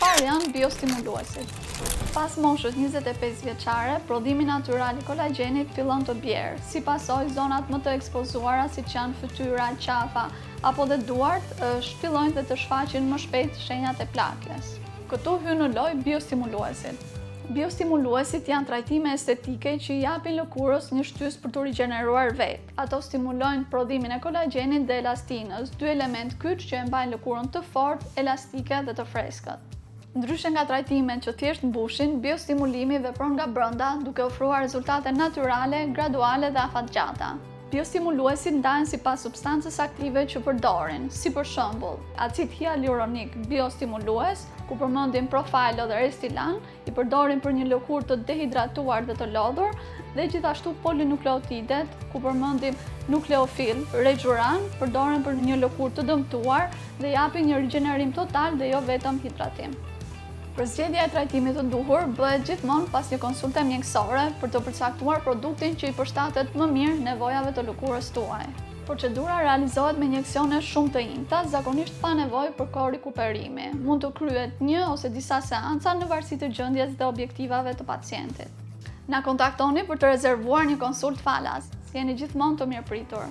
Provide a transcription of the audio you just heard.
Çfarë janë biostimuluesit? Pas moshës 25 vjeçare, prodhimi natyral i kolagjenit fillon të bjerë. Si pasojë, zonat më të ekspozuara siç janë fytyra, qafa apo dhe duart, fillojnë dhe të shfaqin më shpejt shenjat e plakjes. Këtu hyn në lojë biostimuluesit. Biostimuluesit janë trajtime estetike që i japin lëkurës një shtysë për t'u rigjeneruar vetë. Ato stimulojnë prodhimin e kolagjenit dhe elastinës, dy elementë kyç që e mbajnë lëkurën të fortë, elastike dhe të freskët. Ndryshe nga trajtimet që thjesht mbushin, biostimulimi vepron nga brenda, duke ofruar rezultate natyrale, graduale dhe afatgjata. Biostimuluesit ndahen sipas substancës aktive që përdorin, si për shembull, acid hialuronik biostimulues, ku përmendim Profhilo dhe Restylane, i përdorim për një lëkurë të dehidratuar dhe të lodhur, dhe gjithashtu polinukleotidet, ku përmendim Nucleofill, Rejuran, përdoren për një lëkurë të dëmtuar dhe japin një rigjenerim total dhe jo vetëm hidratim. Përzgjedhja e trajtimit të duhur bëhet gjithmonë pas një konsulte mjekësore për të përcaktuar produktin që i përshtatet më mirë nevojave të lëkurës tuaj. Procedura realizohet me injeksione shumë të imta, zakonisht pa nevojë për kohë rikuperimi. Mund të kryhet një ose disa seanca në varësi të gjendjes dhe objektivave të pacientit. Na kontaktoni për të rezervuar një konsult falas. Jeni gjithmonë të mirëpritur.